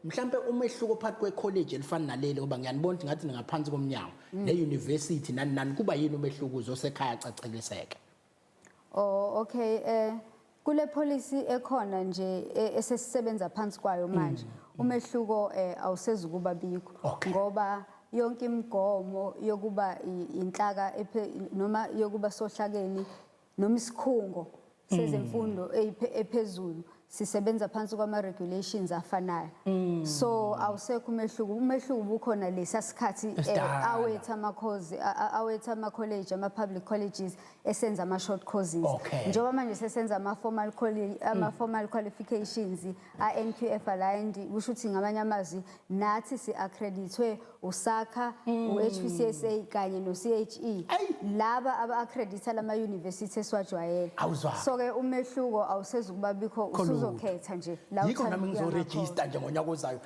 Mhlambe umehluko phakathi kwe-college elifana naleli, ngoba ngiyanibona ukuthi ngathi ningaphansi komnyango, ne-university nani nani, kuba yini umehluko uzosekhaya caceliseke? Oh, okay, kule policy ekhona nje esesisebenza phansi kwayo manje, umehluko awusezukuba bikho ngoba yonke imigomo yokuba inhlaka noma yokuba sohlakeni noma isikhungo sezemfundo ephezulu sisebenza phansi kwama regulations afanayo, so awusekho umehluko. Umehluko ubukhona lesa sikhathi Esidala. Awethu ama course, awethu ama college, ama public colleges esenza ama short courses. Njengoba manje sesenza ama formal college, ama formal qualifications a NQF aligned, kusho ukuthi ngamanye amazwi nathi si accreditwe uSAQA, uHPCSA kanye no CHE, Ayi. laba aba accredita lama university esiwajwayele. Awuzwa. So ke umehluko awusezukuba bikho. Kho lutho. Usuzokhetha nje la Yikho uthanda nami ukuya ngakhona. ngizo-register nje ngonyaka ozayo.